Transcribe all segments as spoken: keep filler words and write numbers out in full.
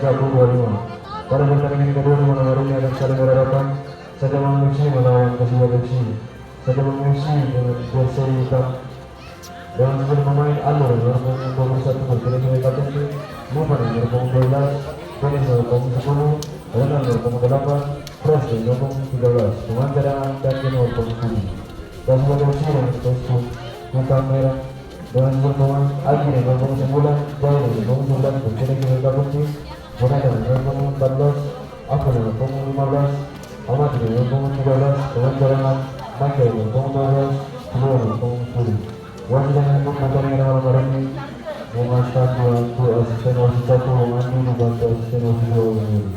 Satu dua lima. Pada pertandingan kedua di malam hari ini akan saling berhadapan Sajaman F C melawan Kasibuat F C. Sajaman F C dengan jersey hitam dengan sejumlah pemain: Aldo dengan nomor punggung dua puluh satu, berkira-kira kapten, Mufa dengan nomor punggung dua belas, Dennis dengan nomor punggung sepuluh, Renal dengan nomor punggung delapan, Pras dengan nomor punggung tiga belas. Pemain cadangan dan nomor punggung tujuh. Kasibuat F C dengan kostum hitam merah dengan sejumlah pemain: Agi dengan nomor punggung sembilan, Jai dengan nomor punggung sembilan, berkira-kira kapten, Jonathan dengan nomor punggung empat belas, Afo dengan nomor punggung lima belas, Ahmad dengan nomor punggung tiga belas, pemain cadangan: Michael dengan nomor punggung dua belas, Silvio dengan nomor punggung sepuluh. Wasit yang memimpin pertandingan malam hari ini, Muhammad Tanju, untuk asisten wasit satu, Bung Andi, dibantu asisten wasit dua, Bung Yudi.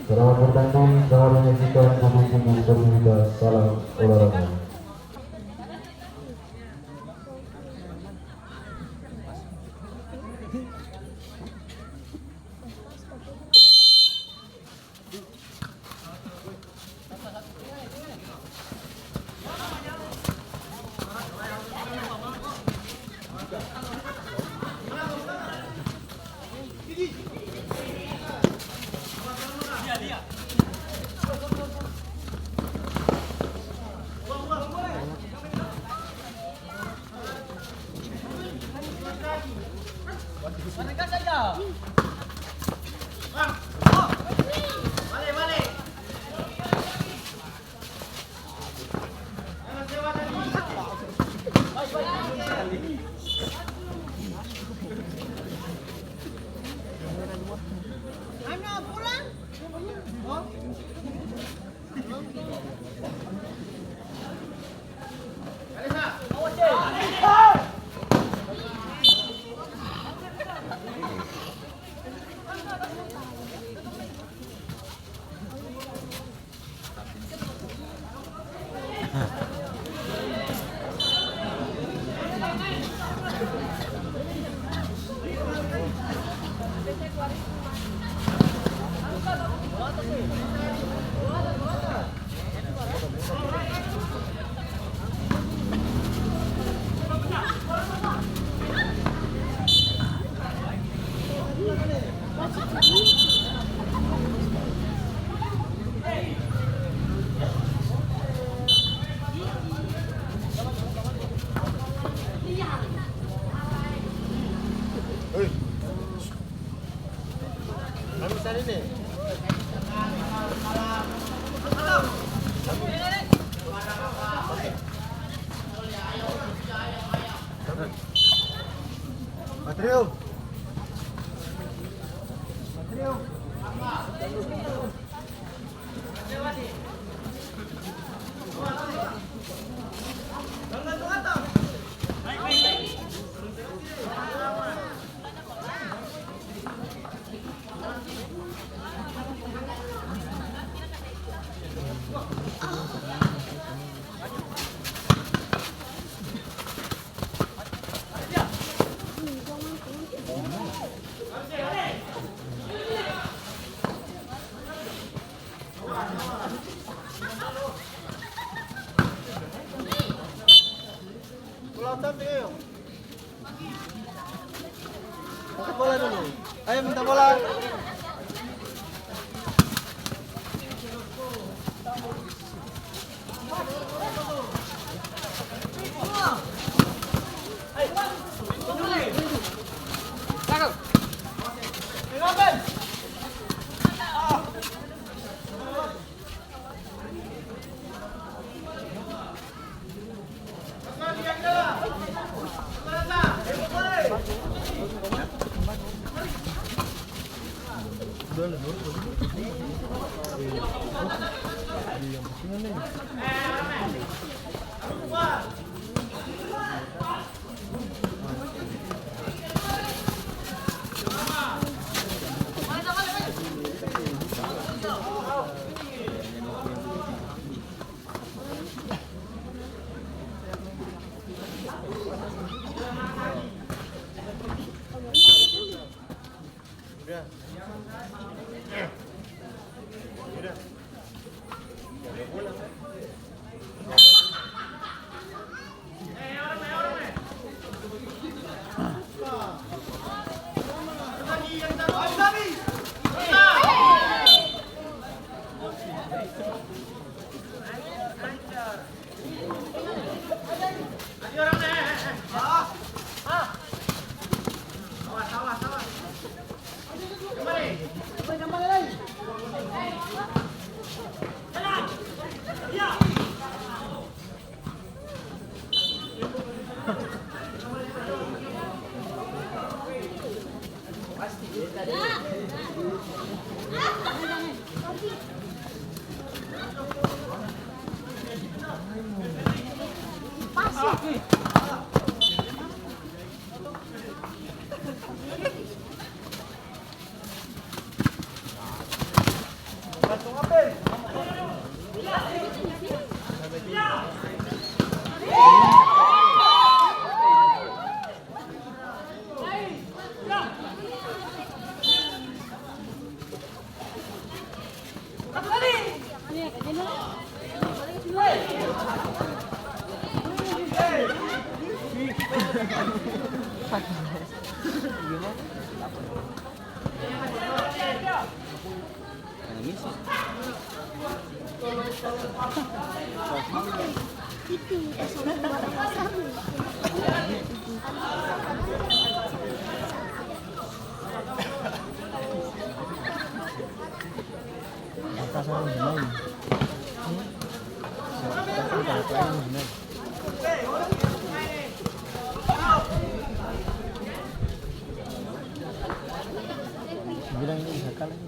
Selamat bertanding, selamat menyaksikan, dukung tinggi sportivitas, salam olahraga. Patrio. Patrio. Minta bola dulu. Ayo, minta bola. Bilang ini bisa kalah.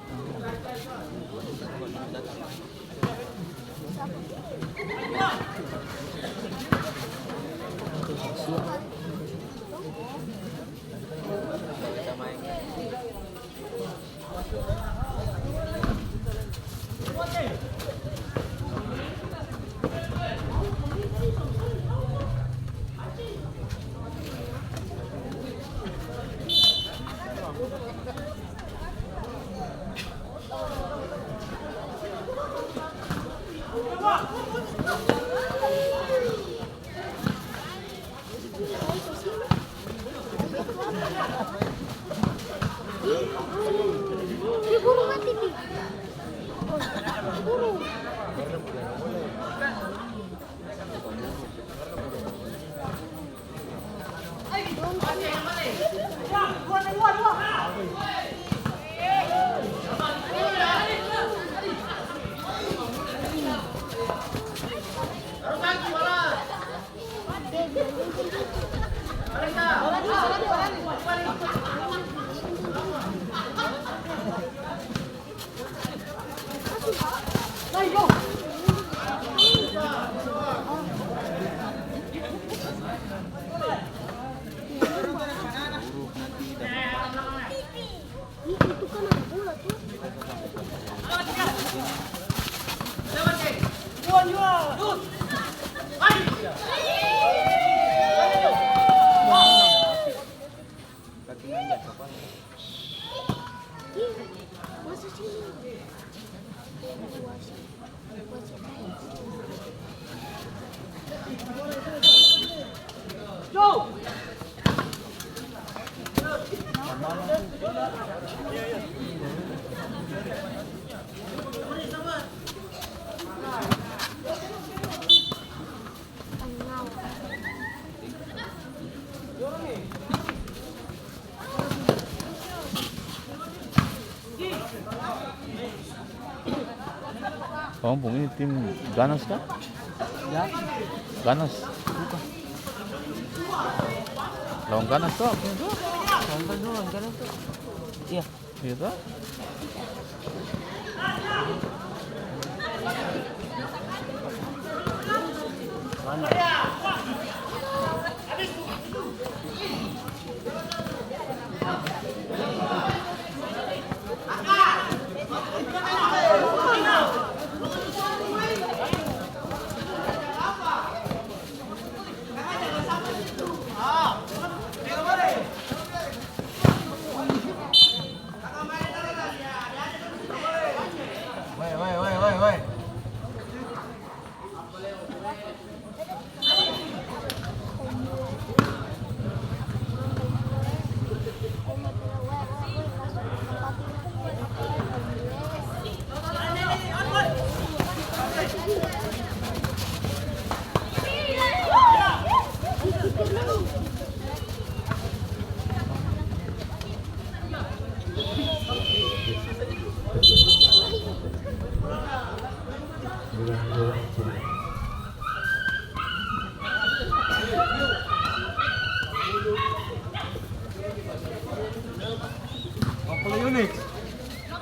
Kamong pung ini tim Ganas ka? Ya. Ganas? Bukan. Lawan Ganas to? Lawan Ganas to? Iya. Iya to?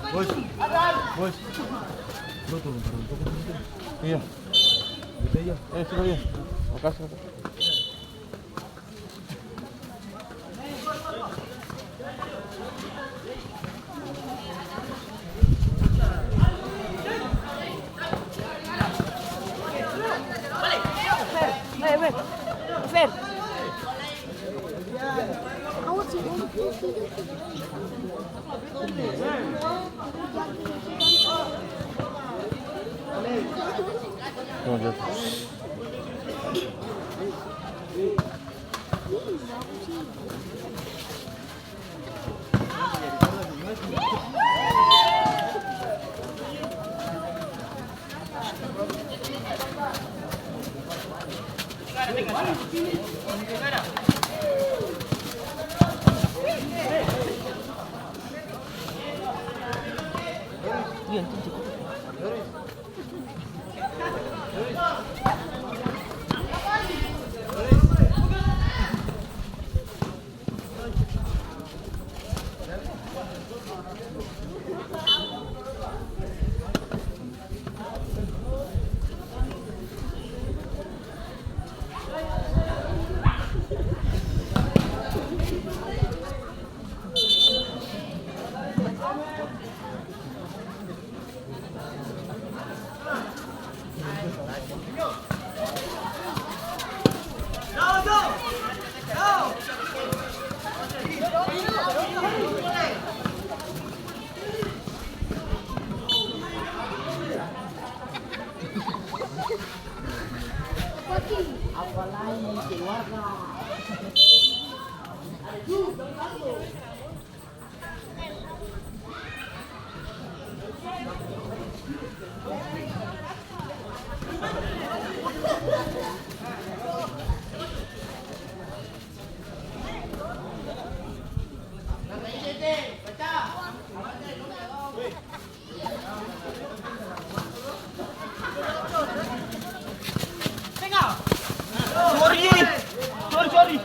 Bos, bos. Lo turun, turun, turun, turun. Iya. Gitu ya. Eh, sudah ya. Makasih. Sorry, sorry, sorry.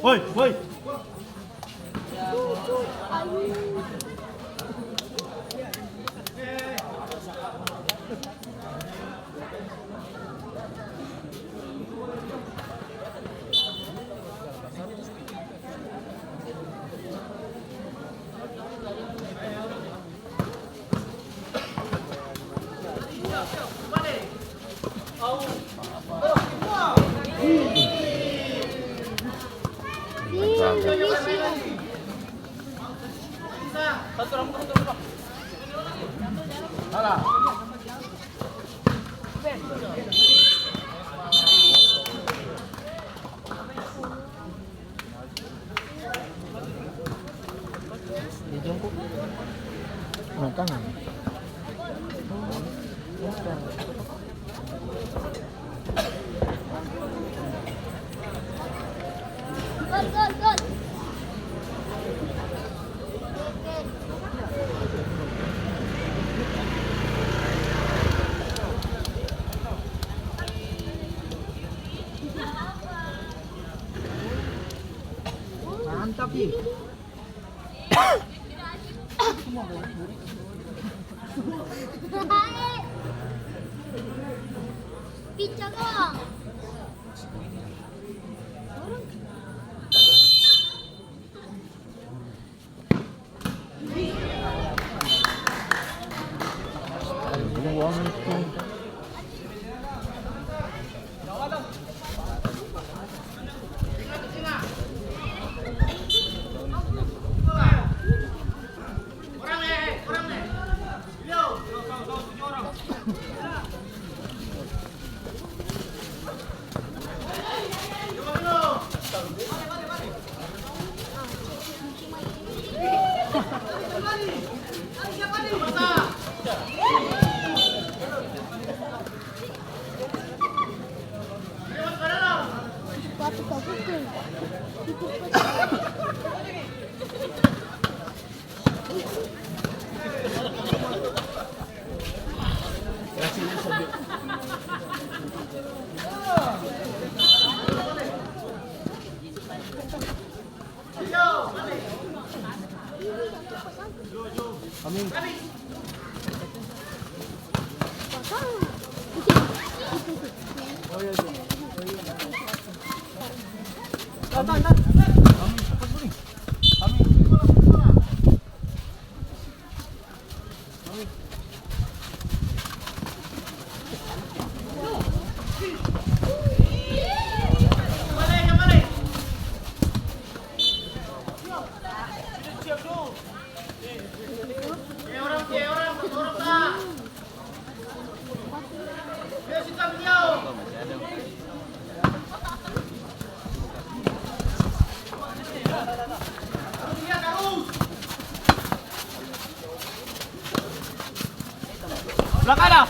Woi, woi. Dia jongkok. Nah, tangan. Mantap, ih. Pica doang. Blakang ada.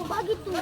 Bagi tuh.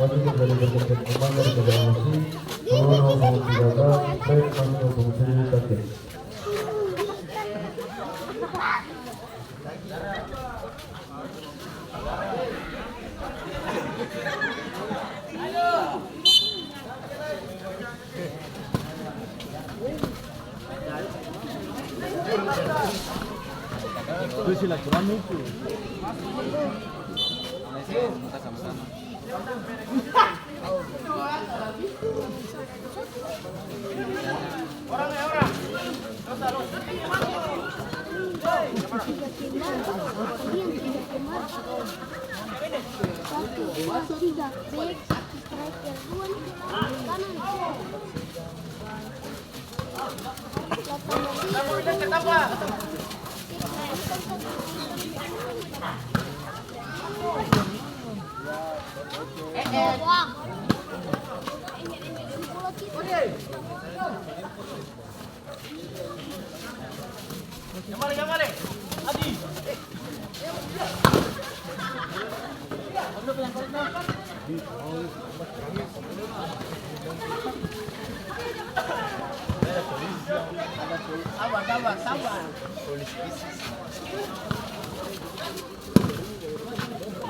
Wasit dari Kabupaten Mamanda, Kabupaten Musi, Maulana Muhammad Sudada, Fred Masno, Fungsi Taktik. Sabar, sabar, sabar.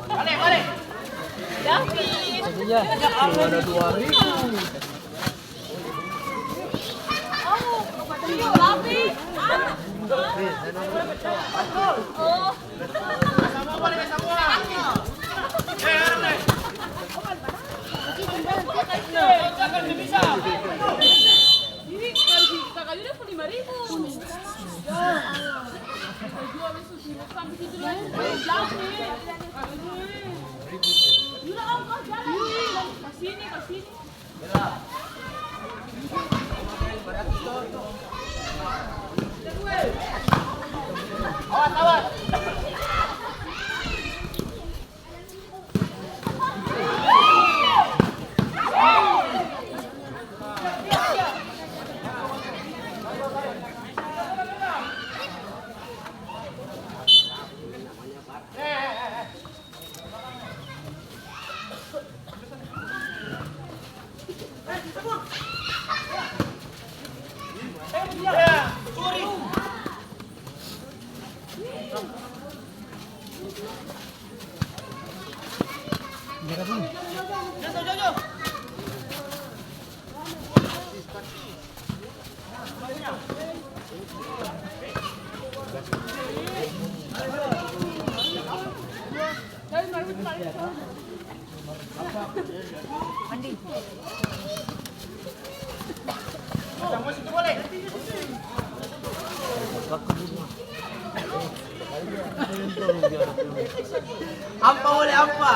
Bale, bale. David. Ada dua ribu. Ampa boleh ampa.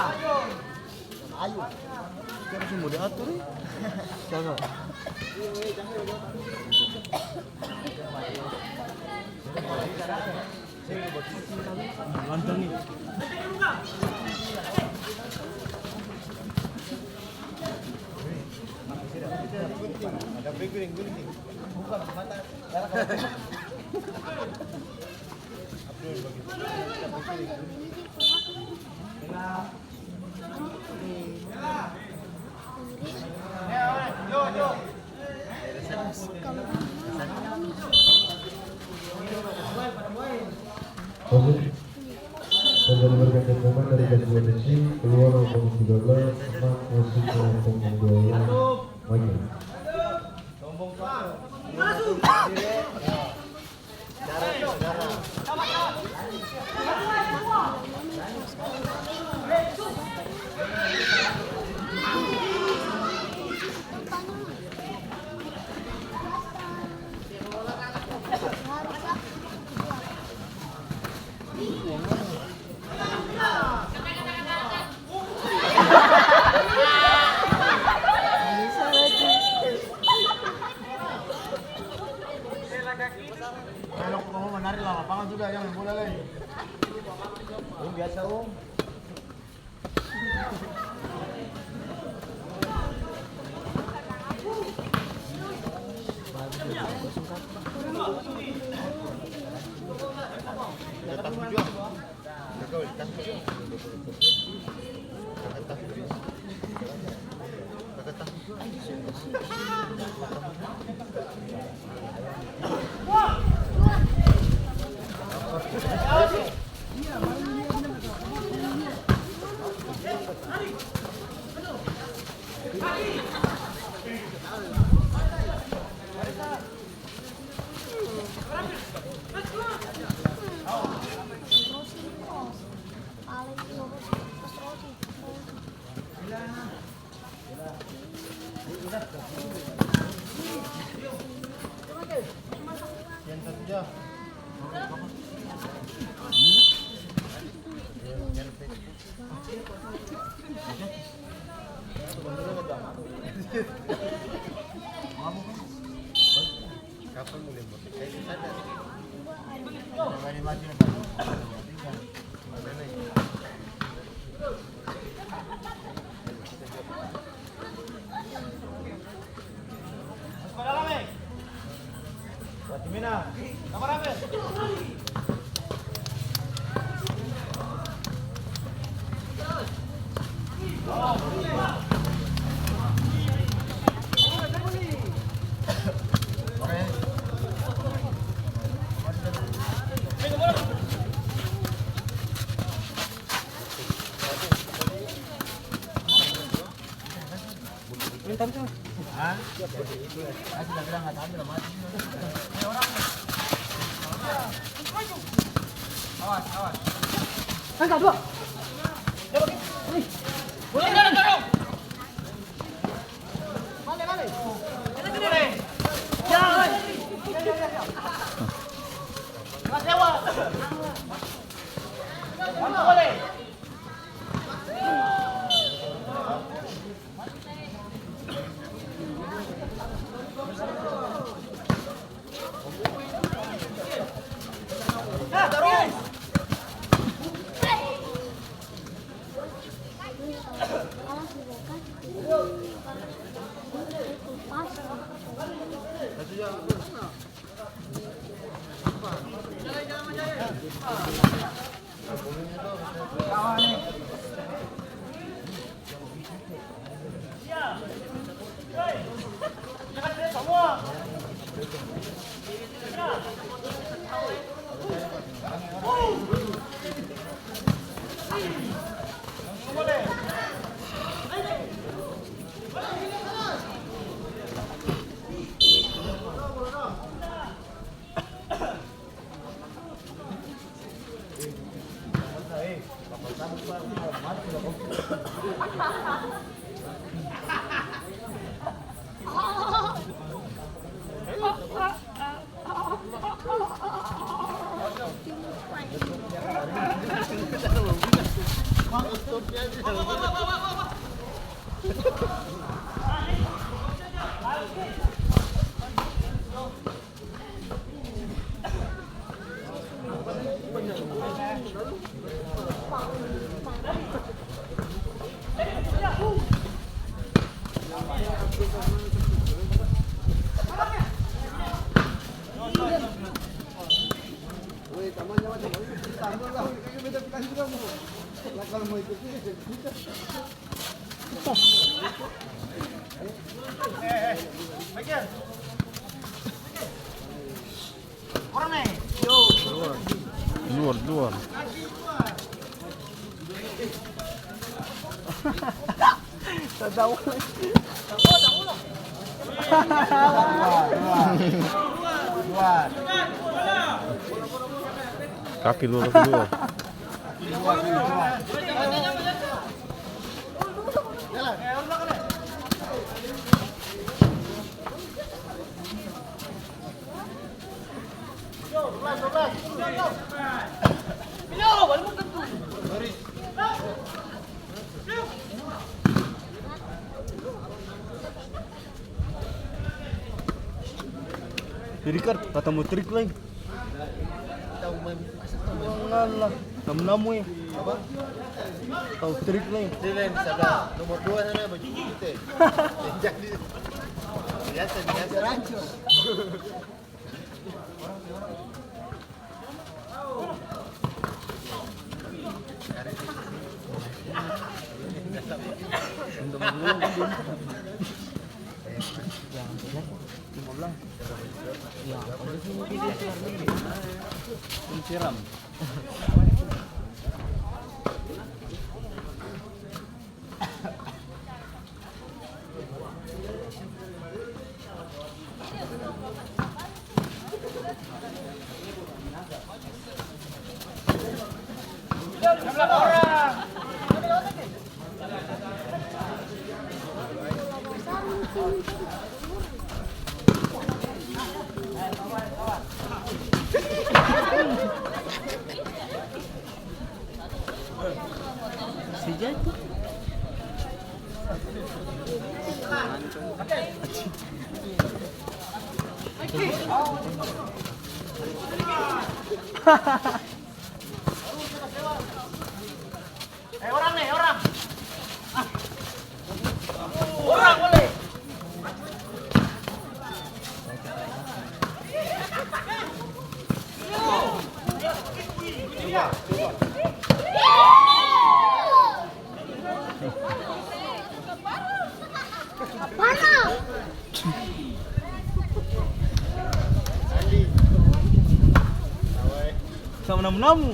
Ayo. Kita harus mau diatur, eh. Jangan. Oke. Terjadi pergantian pemain dari Gajah Muda F C, keluar nomor tiga belas, Marco Sika, pemain dua belas, maju. Kalau kamu menari lah lapangan sudah, jangan bola lagi. Om biasa, Om. Luar, luar. Kaki dua, kaki dua. Jadi, Kar, kata mo trik lai. Tau main, masa tau main bola? Alah, namu-namu, eh. Apa? Tau trik lai. Ini yang sabla nomor dua sana, baju putih. Jadi, biasa, biasa. Siram. Eh, orang nih, orang. Orang boleh. Sama namu-namu.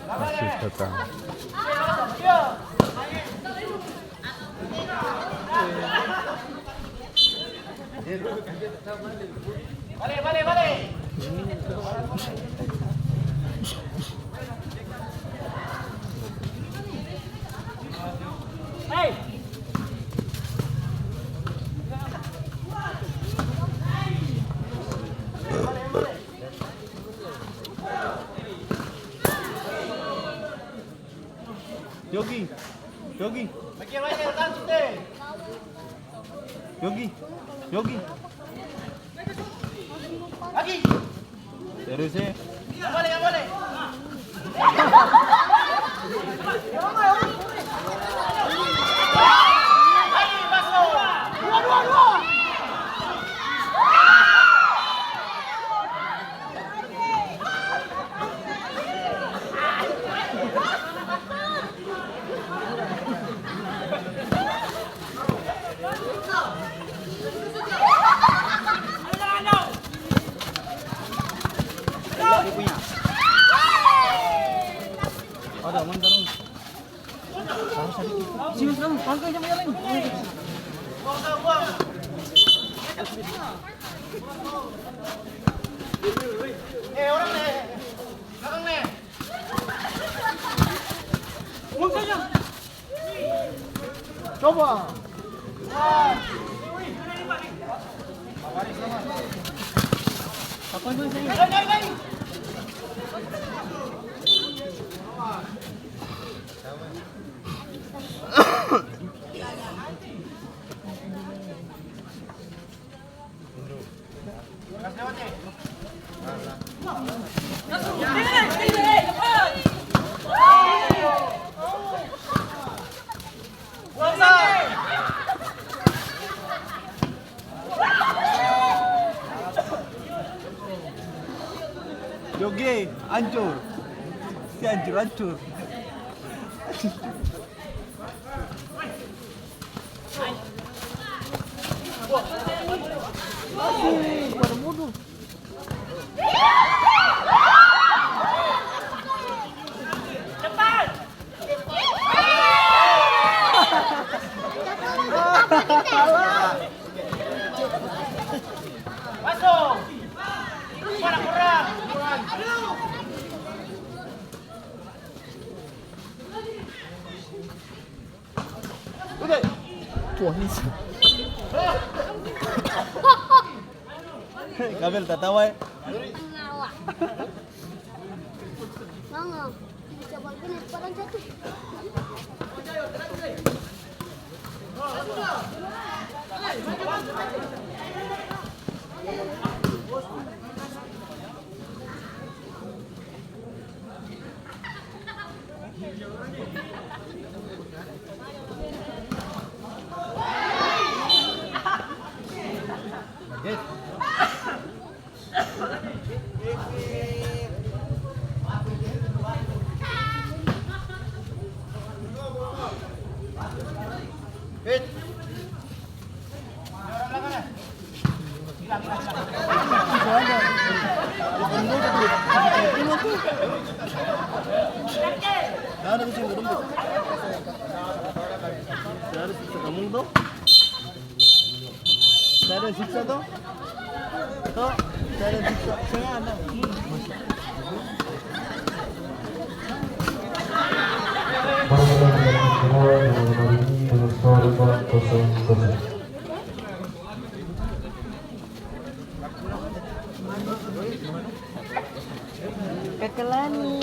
Masih datang. Bale, bale, bale. Hei. Yogi, Yogi. Yogi, Yogi. Lagi. Terus, eh. Yang boleh, yang boleh. Lagi, masuk. Dua, dua, dua. Ada, aman tarus. Sini, sekarang, pangkai jam yang lain. Eh, orang nih. Belakang nih. Pangkai jam. Coba. Apa itu sih? Yogi, ancur. Si ancur-ancur. Aduh, pada mudu. Masuk. Mana kurang? Tuh, ini sih. Kabel tatawa, eh. Mama, bisa bagi nih, barang jatuh. Ada siksa to? To, ada siksa. Seng ada. Nomor ini dengan skor imbang kosong kosong. Kelani.